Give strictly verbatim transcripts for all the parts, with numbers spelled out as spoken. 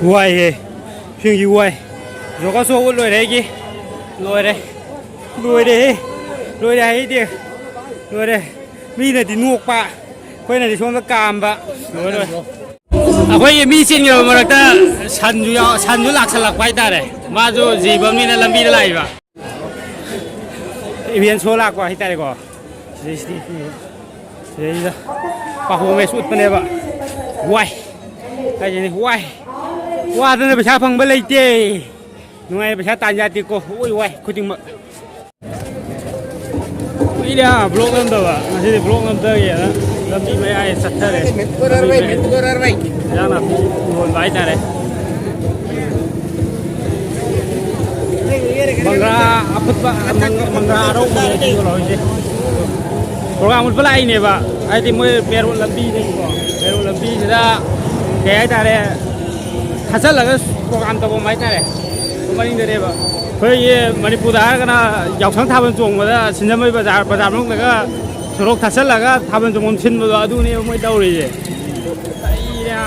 ꯋꯥꯏꯍꯦ꯫ ꯁꯤꯡꯁꯤ ꯋꯥꯏ꯫ ꯖꯣꯒꯔ ꯆꯣꯡꯕ ꯂꯣꯏꯔꯦ ꯑꯩꯒꯤ꯫ ꯂꯣꯏꯔꯦ꯫ ꯂꯣꯏꯔꯦꯍꯦ꯫ ꯂꯣꯏꯔꯦ ꯍꯥꯏꯗꯤ꯫ ꯂꯣꯏꯔꯦ꯫ ꯃꯤꯅꯗꯤ ꯅꯣꯛꯄ꯫ ꯑꯩꯈꯣꯏꯅꯗꯤ ꯁꯣꯝꯗ ꯀꯥꯝꯕ꯫ ꯂꯣꯏꯔꯦ, ꯂꯣꯏꯔꯦ꯫ ꯑꯩꯈꯣꯏꯒꯤ ꯃꯤ ꯆꯤꯟꯈ꯭ꯔꯕ ꯃꯔꯛꯇ ꯁꯟꯁꯨ ꯌꯥꯎ-, ꯁꯟꯁꯨ ꯂꯥꯛꯁꯜꯂꯛꯄ ꯍꯥꯏꯇꯥꯔꯦ꯫ ꯃꯥꯁꯨ ꯖꯤꯕ ꯑꯃꯅꯤꯅ ꯂꯝꯕꯤꯗ ꯂꯥꯛꯏꯕ꯫ ꯏꯚꯦꯟ ꯁꯣ ꯂꯥꯛꯄ ꯍꯥꯏꯇꯥꯔꯦꯀꯣ꯫ ꯁꯤꯗꯩꯁꯤꯗꯤ ꯁꯤꯗꯩꯁꯤꯗ ꯄꯥꯐꯣꯃꯦꯟꯁ ꯎꯠꯄꯅꯦꯕ꯫ ꯋꯥꯏ꯫ ꯀꯥꯏꯗꯩꯅꯤ? ꯋꯥꯏ꯫ ꯋꯥꯗꯅ ꯄꯩꯁꯥ ꯐꯪꯕ ꯂꯩꯇꯦ꯫ ꯅꯨꯡꯉꯥꯏꯅ ꯄꯩꯁꯥ ꯇꯥꯟ ꯌꯥꯗꯦꯀꯣ꯫ ꯂꯣꯏ ꯋꯥꯏ ꯈꯨꯗꯤꯡꯃꯛ꯫ ꯀꯨꯏꯔꯦ ꯕ꯭ꯂꯣꯛ ꯅꯝꯗꯕ꯫ ꯉꯁꯤꯗꯤ ꯕ꯭ꯂꯣꯛ ꯅꯝꯗꯒꯦꯅ ꯂꯝꯕꯤ ꯃꯌꯥꯏ ꯆꯠꯊꯔꯦ꯫ ꯂꯝꯕꯤ ꯃꯌꯥꯏ ꯏꯟꯖꯥꯡ ꯅꯥꯄꯤ ꯌꯣꯟꯕ ꯍꯥꯏꯇꯥꯔꯦ꯫ ꯃꯪꯒ꯭ꯔꯥ ꯑꯐꯨꯠꯄ, ꯃꯪ-, ꯃꯪꯒ꯭ꯔꯥ ꯑꯔꯧꯕꯅꯦ ꯁꯤ ꯌꯣꯜꯍꯧꯔꯤꯁꯦ꯫ ꯄ꯭ꯔꯣꯒ꯭ꯔꯥꯝ ꯎꯠꯄ ꯂꯥꯛꯏꯅꯦꯕ꯫ ꯍꯥꯏꯗꯤ ꯃꯣꯏ ꯃꯦꯔꯣꯟ ꯂꯝꯕꯤꯗꯒꯤꯀꯣ, ꯃꯦꯔꯣꯟ ꯂꯝꯕꯤꯁꯤꯗ ꯀꯩ ꯍꯥꯏꯇꯥꯔꯦ, ꯊꯥꯆꯜꯂꯒ ꯄ꯭ꯔꯣꯒ꯭ꯔꯥꯝ ꯇꯧꯐꯝ ꯍꯥꯏꯇꯥꯔꯦ꯫ ꯃꯅꯤꯡꯗꯅꯦꯕ꯫ ꯑꯩꯈꯣꯏꯒꯤ ꯃꯅꯤꯄꯨꯔꯗ ꯍꯥꯏꯔꯒꯅ ꯌꯥꯎꯁꯪ ꯊꯥꯕꯜ ꯆꯣꯡꯕꯗ ꯁꯤꯡꯖꯃꯩ ꯕꯖꯥꯔ, ꯕꯖꯥꯔ ꯃꯅꯨꯡꯗꯒ ꯁꯣꯔꯣꯛ ꯊꯥꯆꯜꯂꯒ ꯊꯥꯕꯜ ꯆꯣꯡꯐꯝ ꯁꯤꯟꯕꯗꯣ ꯑꯗꯨꯅꯦꯕ ꯃꯣꯏ ꯇꯧꯔꯤꯁꯦ꯫ ꯑꯩꯅ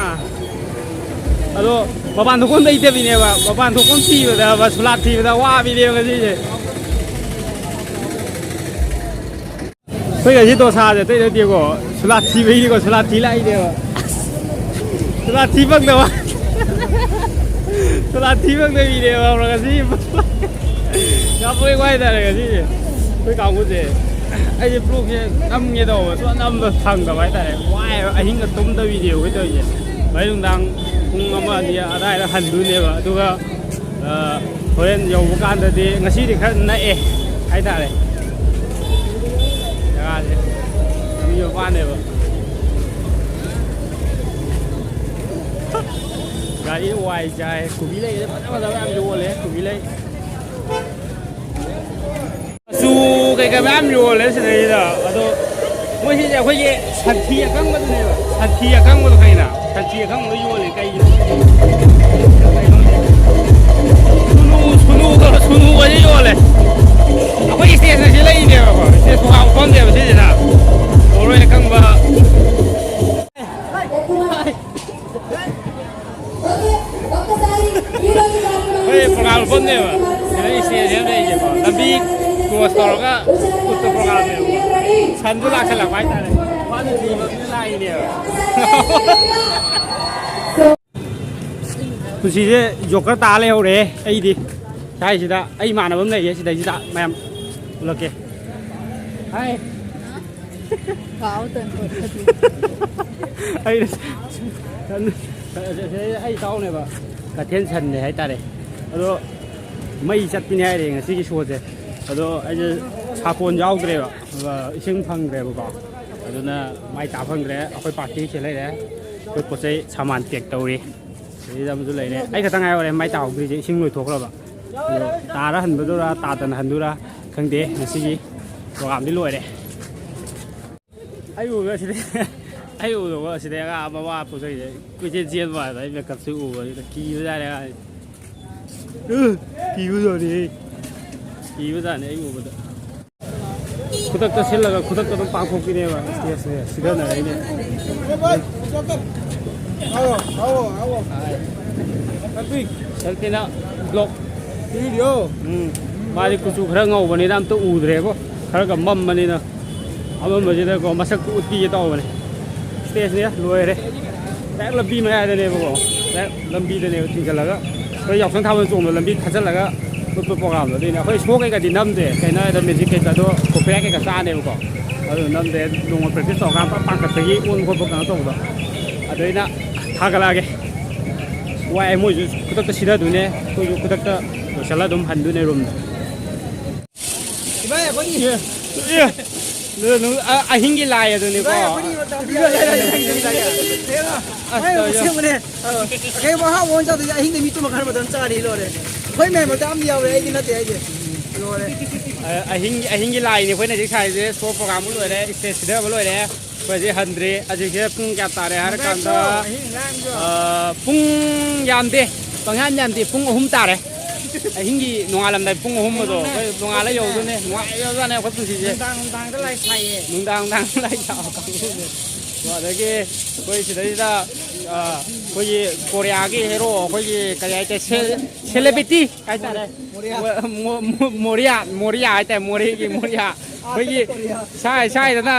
ꯑꯗꯣ ꯃꯄꯥꯟ ꯊꯣꯛꯐꯝ ꯂꯩꯇꯕꯤꯅꯦꯕ꯫ ꯃꯄꯥꯟ ꯊꯣꯛꯐꯝ ꯊꯤꯕꯗ ꯁꯨꯂꯥꯠ ꯊꯤꯕꯗ ꯋꯥꯕꯤꯅꯦꯕ ꯉꯁꯤꯁꯦ꯫ ꯑꯩꯈꯣꯏ ꯉꯁꯤ ꯗꯣꯁꯥꯁꯦ ꯑꯇꯩ ꯅꯠꯇꯦꯀꯣ, ꯁꯨꯂꯥꯠ ꯊꯤꯕꯩꯅꯤꯀꯣ, ꯁꯨꯂꯥꯠ ꯊꯤ ꯂꯥꯛꯏꯅꯦꯕ꯫ ꯁꯨꯂꯥꯠ ꯊꯤ ꯐꯪꯗꯕ꯫ ꯁꯨꯂꯥꯠ ꯊꯤ ꯐꯪꯗꯕꯤꯅꯦꯕ ꯉꯁꯤ꯫ ꯌꯥꯝ ꯅꯣꯛꯅꯤꯡꯕ ꯍꯥꯏꯇꯥꯔꯦ ꯉꯁꯤꯁꯦ꯫ ꯑꯩꯈꯣꯏ ꯀꯥꯡꯕꯨꯁꯦ꯫ ꯑꯩꯁꯦ ꯕ꯭ꯂꯣꯛꯁꯦ ꯅꯝꯒꯦ ꯇꯧꯕ, ꯁꯨꯡꯅꯝ ꯅꯝꯕ ꯐꯪꯗꯕ ꯍꯥꯏꯇꯥꯔꯦ꯫ ꯋꯥꯏꯑꯦꯕ, ꯑꯍꯤꯡꯒ ꯇꯨꯝꯗꯕꯤꯅꯦꯕ ꯑꯩꯈꯣꯏ ꯇꯧꯔꯤꯁꯦ꯫ ꯍꯣꯔꯦꯟ ꯅꯨꯡꯗꯥꯡ ꯄꯨꯡ ꯑꯃ ꯑꯅꯤ ꯑꯗꯨꯋꯥꯏꯗ ꯍꯟꯗꯣꯏꯅꯦꯕ꯫ ꯑꯗꯨꯒ ꯑ, ꯍꯣꯔꯦꯟ ꯌꯧꯕ ꯀꯥꯟꯗꯗꯤ ꯉꯁꯤꯗꯤ ꯈꯔ ꯅꯛꯑꯦ ꯍꯥꯏꯇꯥꯔꯦ꯫ ꯖꯒꯥꯁꯦ ꯂꯝꯕꯤ ꯃꯄꯥꯟꯅꯦꯕ꯫ ꯒꯥꯔꯤ ꯋꯥꯏ ꯆꯥꯏ꯫ ꯀꯣꯕꯤ ꯂꯩꯁꯦ ꯐꯖ ꯐꯖꯕ ꯌꯥꯝ ꯌꯣꯜꯂꯦ, ꯀꯣꯕꯤ ꯂꯩ꯫ ꯃꯆꯨ ꯀꯩꯀꯥ ꯃꯌꯥꯝ ꯌꯣꯜꯂꯦ ꯁꯤꯗꯩꯗ꯫ ꯑꯗꯣ ꯃꯣꯏꯁꯤꯁꯦ ꯑꯩꯈꯣꯏꯒꯤ ꯁꯟꯊꯤ ꯑꯀꯪꯕꯗꯨꯅꯦꯕ꯫ ꯁꯟꯊꯤ ꯑꯀꯪꯕꯗꯣ ꯈꯪꯉꯤꯅ? ꯁꯟꯊꯤ ꯑꯀꯪꯕꯗꯣ ꯌꯣꯜꯂꯦ꯫ ꯀꯩꯒꯤꯅꯣ ꯈꯪꯗꯦ꯫ ꯁꯨꯅꯨ, ꯁꯨꯅꯨꯒ, ꯁꯨꯅꯨꯒꯁꯦ ꯌꯣꯜꯂꯦ꯫ ꯑꯩꯈꯣꯏ ꯁ꯭ꯇꯦꯖ ꯑꯁꯤ ꯂꯩꯔꯤꯅꯦꯕꯀꯣ꯫ ꯁ꯭ꯇꯦꯖ ꯇꯣꯉꯥꯟꯕ ꯐꯝꯗꯦꯕ ꯁꯤꯁꯤꯅ꯫ ꯕꯣꯔꯣꯏ ꯑꯀꯪꯕ꯫ ꯃꯐꯝꯅꯦꯕ꯫ ꯁꯤꯗ stage ꯑꯃ ꯂꯩꯔꯤꯁꯦꯀꯣ꯫ ꯂꯝꯕꯤ cross ꯇꯧꯔꯒ ꯎꯠꯄ programꯅꯦꯕꯀꯣ꯫ ꯁꯟꯗꯣ ꯂꯥꯛꯁꯜꯂꯛꯄ ꯍꯥꯏꯇꯥꯔꯦ꯫ ꯃꯥꯅ ꯊꯤꯕ ꯂꯥꯛꯏꯅꯦꯕ꯫ ꯄꯨꯟꯁꯤꯁꯦ joker ꯇꯥ ꯂꯩꯍꯧꯔꯦ ꯑꯩꯗꯤ꯫ ꯁ꯭ꯋꯥꯏꯁꯤꯗ ꯑꯩ ꯏꯃꯥꯟꯅꯕ ꯑꯃ ꯂꯩꯌꯦ ꯁꯤꯗꯩꯁꯤꯗ ꯃꯌꯥꯝ ꯎꯠꯂꯛꯀꯦ꯫ ꯍꯥꯏ꯫ ꯀꯥꯎ ꯇꯟ ꯀꯣꯠ꯫ ꯑꯩꯅ ꯑꯩ ꯏꯇꯥꯎꯅꯦꯕ꯫ ꯀꯩꯊꯦꯜ ꯁꯟꯅꯦ ꯍꯥꯏꯇꯥꯔꯦ꯫ ꯑꯗꯣ ꯃꯩ ꯆꯠꯄꯤꯅꯦ ꯍꯥꯏꯔꯦ ꯉꯁꯤꯒꯤ showꯁꯦ꯫ ꯑꯗꯣ ꯑꯩꯁꯦ ꯁꯥꯄꯣꯟ ꯌꯥꯎꯗ꯭ꯔꯦꯕ, ꯑꯗꯨꯒ ꯏꯁꯤꯡ ꯐꯪꯗ꯭ꯔꯦꯕꯀꯣ꯫ ꯑꯗꯨꯅ ꯃꯥꯏ ꯇꯥ ꯐꯪꯗ꯭ꯔꯦ꯫ ꯑꯩꯈꯣꯏ party ꯁꯤ ꯂꯩꯔꯦ꯫ ꯑꯩꯈꯣꯏ ꯄꯣꯠ ꯆꯩ ꯁꯥꯃꯥꯟ pack ꯇꯧꯔꯤ꯫ ꯁꯤꯗ ꯑꯃꯁꯨ ꯂꯩꯔꯦ꯫ ꯑꯩ ꯈꯛꯇ ꯉꯥꯏꯍꯧꯔꯦ ꯃꯥꯏ ꯇꯥꯍꯧꯗ꯭ꯔꯤꯁꯦ, ꯏꯁꯤꯡ ꯂꯣꯏꯊꯣꯛꯈ꯭ꯔꯕ꯫ ꯑꯗꯣ ꯇꯥꯔ ꯍꯟꯕꯗꯨꯔꯥ ꯇꯥꯗꯅ ꯍꯟꯗꯨꯔꯥ ꯈꯪꯗꯦ꯫ ꯉꯁꯤꯒꯤ programꯗꯤ ꯂꯣꯏꯔꯦ꯫ ꯑꯩ ꯎꯕꯗ ꯁꯤꯗꯩ, ꯑꯩ ꯎꯕꯗꯀꯣ ꯁꯤꯗꯩ ꯑꯉꯥꯡ ꯑꯃ ꯃꯃꯥ ꯄꯨꯊꯣꯛꯏꯁꯦ ꯀꯣꯏꯆꯦꯟ ꯆꯦꯟꯕ ꯍꯥꯏꯕ ꯑꯩ makeupꯁꯦ ꯎꯕꯁꯤꯗ ꯀꯤꯕꯖꯥꯠꯅꯦ ꯑꯉꯥꯡꯁꯦ꯫ ꯎ, ꯀꯤꯕꯖꯥꯠꯅꯤ꯫ ꯀꯤꯕꯖꯥꯠꯅꯤ ꯑꯩ ꯎꯕꯗ꯫ ꯈꯨꯗꯛꯇ ꯁꯤꯜꯂꯒ ꯈꯨꯗꯛꯇ ꯑꯗꯨꯝ ꯄꯥꯡꯊꯣꯛꯄꯤꯅꯦꯕ stageꯁꯦ, ꯁꯤꯗꯅꯔꯛꯏꯅꯦ꯫ ꯁꯦꯜꯐꯤꯅ block꯫ ꯎꯝ, ꯃꯥꯗꯤ ꯀꯨꯆꯨ ꯈꯔ ꯉꯧꯕꯅꯤꯅ ꯑꯝꯇ ꯎꯗ꯭ꯔꯦꯕꯣ, ꯈꯔꯒ ꯃꯝꯕꯅꯤꯅ꯫ ꯑꯃꯝꯕꯁꯤꯗꯀꯣ ꯃꯁꯛꯇꯨ ꯎꯠꯄꯤꯒꯦ ꯇꯧꯕꯅꯦ꯫ Stageꯅꯦ ꯂꯣꯏꯔꯦ꯫ ꯗꯥꯏꯔꯦꯛ ꯂꯝꯕꯤ ꯃꯌꯥꯏꯗꯅꯦꯕꯀꯣ꯫ ꯗꯥꯏꯔꯦꯛ ꯂꯝꯕꯤꯗꯅꯦꯕ ꯊꯤꯡꯖꯤꯜꯂꯒ꯫ ꯑꯩꯈꯣꯏ ꯌꯥꯎꯁꯪ ꯊꯥꯕꯜ ꯆꯣꯡꯕ ꯂꯝꯕꯤ ꯊꯥꯖꯤꯜꯂꯒ ꯎꯠꯄ programꯗꯣ ꯑꯗꯨꯏꯅꯦ꯫ ꯑꯩꯈꯣꯏ show ꯀꯩꯀꯥꯗꯤ ꯅꯝꯗꯦ, ꯀꯩꯅꯣ ꯍꯥꯏꯗ music ꯀꯩꯀꯥꯗꯣ copyright ꯀꯩꯀꯥ ꯆꯥꯅꯦꯕꯀꯣ꯫ ꯑꯗꯨ ꯅꯝꯗꯦ꯫ ꯅꯣꯡꯃ practice ꯇꯧꯔꯀꯥꯟꯗ ꯄꯥꯡꯈꯠꯄꯒꯤ ꯑꯣꯟ ꯈꯣꯠꯄ ꯀꯩꯅꯣ ꯇꯧꯕꯗꯣ꯫ ꯑꯗꯨ ꯑꯩꯅ ꯊꯥꯒꯠꯂꯛꯑꯒꯦ꯫ ꯋꯥꯏ ꯃꯣꯏꯁꯨ ꯈꯨꯗꯛꯇ ꯁꯤꯗꯗꯣꯏꯅꯦ, ꯑꯩꯈꯣꯏꯁꯨ ꯈꯨꯗꯛꯇ ꯂꯣꯏꯁꯤꯜꯂ ꯑꯗꯨꯝ ꯍꯟꯗꯣꯏꯅꯦ roomꯗ꯫ ꯏꯕꯥꯏ, ꯑꯩꯈꯣꯏꯅꯤ꯫ ꯑꯦ, ꯑꯦ, ꯑꯗꯨ, ꯑꯗꯨ, ꯑ-, ꯑꯍꯤꯡꯒꯤ ꯂꯥꯏ ꯑꯗꯨꯅꯤꯀꯣ꯫ ꯏꯕꯥꯏ, ꯑꯩꯈꯣꯏꯅꯤ ꯃꯇꯝ ꯌꯥꯔꯦ, ꯌꯥꯔꯦ, ꯌꯥꯔꯦ, ꯌꯥꯔꯦ, ꯌꯥꯔꯦ꯫ ꯑꯁ, ꯃꯥꯏ ꯇꯧꯔꯦ꯫ ꯑꯃꯨꯛ ꯁꯦꯝꯕꯅꯦ꯫ ꯑ, ꯑꯩꯈꯣꯏ ꯃꯍꯥꯎ ꯑꯃ ꯆꯥꯗꯣꯏꯁꯦ ꯑꯍꯤꯡꯗ ꯃꯤ ꯇꯨꯝꯃꯀꯥꯟꯗ ꯃꯇꯝ ꯆꯥꯔꯤ ꯂꯣꯏꯔꯦ꯫ ꯑꯩꯈꯣꯏ ꯃꯌꯥꯝ ꯃꯔꯛꯇ ꯑꯃꯗꯤ ꯌꯥꯎꯔꯦ, ꯑꯩꯗꯤ ꯅꯠꯇꯦ, ꯑꯩꯗꯤ꯫ ꯂꯣꯏꯔꯦ꯫ ꯑ, ꯑꯍꯤꯡ, ꯑꯍꯤꯡꯒꯤ ꯂꯥꯏꯅꯤ ꯑꯩꯈꯣꯏꯅ ꯍꯧꯖꯤꯛ ꯁꯥꯏꯁꯦ꯫ Show programꯕꯨ ꯂꯣꯏꯔꯦ, stage ꯁꯤꯗꯕ ꯂꯣꯏꯔꯦ꯫ ꯑꯩꯈꯣꯏ ꯍꯧꯖꯤꯛ ꯍꯟꯗ꯭ꯔꯤ꯫ ꯍꯧꯖꯤꯛꯁꯦ ꯄꯨꯡ ꯀꯌꯥ ꯇꯥꯔꯦ ꯍꯥꯏꯔ ꯀꯥꯟꯗ, ꯑꯍꯤꯡ ꯂꯥꯡꯕ꯭ꯔꯣ? ꯑ, ꯄꯨꯡ ꯌꯥꯝꯗꯦ, ꯄꯪꯌꯥꯝ ꯌꯥꯝꯗꯦ, ꯄꯨꯡ ꯑꯍꯨꯝ ꯇꯥꯔꯦ꯫ ꯑꯍꯤꯡꯒꯤ ꯅꯣꯡꯉꯥꯜꯂꯝꯗꯥꯏ ꯄꯨꯡ ꯑꯍꯨꯝ ꯑꯗꯣ ꯑꯩꯈꯣꯏ ꯅꯣꯡꯉꯥꯜꯂ ꯌꯧꯗꯣꯏꯅꯦ꯫ ꯅꯨꯡꯉꯥꯏꯔꯕꯖꯥꯠꯅꯦ ꯑꯩꯈꯣꯏ ꯄꯨꯟꯁꯤꯁꯦ꯫ ꯅꯨꯡꯗꯥꯡ ꯅꯨꯡꯗꯥꯡꯗ ꯂꯥꯏ ꯁꯥꯏꯌꯦ꯫ ꯅꯨꯡꯗꯥꯡ ꯅꯨꯡꯗꯥꯡ ꯂꯥꯏ ꯁꯥꯕ ꯀꯥꯡꯕꯨꯅꯦ꯫ ꯑꯗꯒꯤ ꯑꯩꯈꯣꯏ ꯁꯤꯗꯩꯁꯤꯗ, ꯑ, ꯑꯩꯈꯣꯏꯒꯤ ꯀꯣꯔꯤꯌꯥꯒꯤ ꯍꯦꯔꯣ, ꯑꯩꯈꯣꯏꯒꯤ ꯀꯔꯤ ꯍꯥꯏꯇꯥꯔꯦ, ꯁꯦ-, ꯁꯦꯂꯦꯕ꯭ꯔꯤꯇꯤ ꯍꯥꯏꯇꯥꯔꯦ꯫ ꯃꯣ-, ꯃꯣ-, ꯃꯣ-, ꯃꯣꯔꯤꯌꯥ, ꯃꯣꯔꯤꯌꯥ ꯍꯥꯏꯇꯥꯔꯦ, ꯃꯣꯔꯦꯒꯤ ꯃꯣꯔꯤꯌꯥ꯫ ꯑꯩꯈꯣꯏꯒꯤ ꯁꯥꯏ-, ꯁꯥꯏꯗꯅ,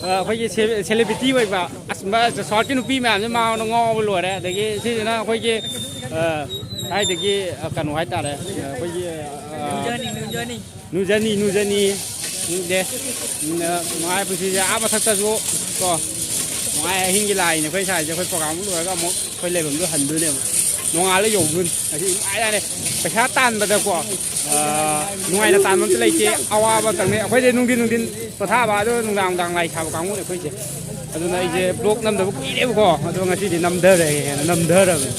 ꯑ, ꯑꯩꯈꯣꯏꯒꯤ ꯁꯦ-, ꯁꯦꯂꯦꯕ꯭ꯔꯤꯇꯤ ꯑꯣꯏꯕ, ꯑꯁ, ꯃ-, ꯁꯥꯎꯠꯀꯤ ꯅꯨꯄꯤ ꯃꯌꯥꯝꯁꯦ ꯃꯉꯣꯟꯗ ꯉꯥꯎꯕ ꯂꯣꯏꯔꯦ꯫ ꯑꯗꯒꯤ ꯁꯤꯁꯤꯅ ꯑꯩꯈꯣꯏꯒꯤ, ꯑ, ꯀꯥꯏꯗꯒꯤ, ꯑ, ꯀꯩꯅꯣ ꯍꯥꯏꯇꯥꯔꯦ, ꯑ, ꯑꯩꯈꯣꯏꯒꯤ, ꯑ, ꯅꯨꯖꯅꯤ, ꯅꯨꯖꯅꯤ꯫ ꯅꯨꯡꯉꯥꯏ ꯄꯨꯟꯁꯤꯁꯦ ꯑꯥ ꯃꯊꯛꯇꯁꯨ ꯀꯣ, ꯅꯨꯡꯉꯥꯏ ꯑꯍꯤꯡꯒꯤ ꯂꯥꯏꯅꯦ ꯑꯩꯈꯣꯏ ꯁꯥꯏꯁꯦ꯫ ꯑꯩꯈꯣꯏ ꯄ꯭ꯔꯣꯒꯥꯝ ꯂꯣꯏꯔꯒ ꯑꯃꯨꯛ ꯑꯩꯈꯣꯏ ꯂꯩꯐꯝꯗꯣ ꯍꯟꯗꯣꯏꯅꯦꯕ꯫ ꯅꯣꯡꯉꯥꯜꯂ ꯌꯧꯗꯣꯏꯅꯤ꯫ ꯉꯁꯤ ꯅꯨꯡꯉꯥꯏꯔꯦ꯫ ꯄꯩꯁꯥ ꯇꯥꯟꯕꯗꯀꯣ, ꯑꯥ, ꯅꯨꯡꯉꯥꯏꯅ ꯇꯥꯟꯕ ꯑꯝꯇ ꯂꯩꯇꯦ꯫ ꯑꯋꯥꯕ ꯇꯪꯅꯩ꯫ ꯑꯩꯈꯣꯏꯗꯤ ꯅꯨꯡꯊꯤꯟ ꯅꯨꯡꯊꯤꯟ ꯄꯣꯊꯥꯕ, ꯑꯗꯣ ꯅꯨꯡꯗꯥꯡ ꯅꯨꯡꯗꯥꯡ ꯂꯥꯏ ꯁꯥꯕ ꯀꯥꯡꯕꯨꯅꯦ ꯑꯩꯈꯣꯏꯁꯦ꯫ ꯑꯗꯨꯅ ꯑꯩꯁꯦ ꯕ꯭ꯂꯣꯛ ꯅꯝꯗꯕ ꯀꯨꯏꯔꯦꯕꯀꯣ꯫ ꯑꯗꯣ ꯉꯁꯤꯗꯤ ꯅꯝꯊꯔꯒꯦꯅ ꯅꯝꯊꯔꯕꯅꯦ꯫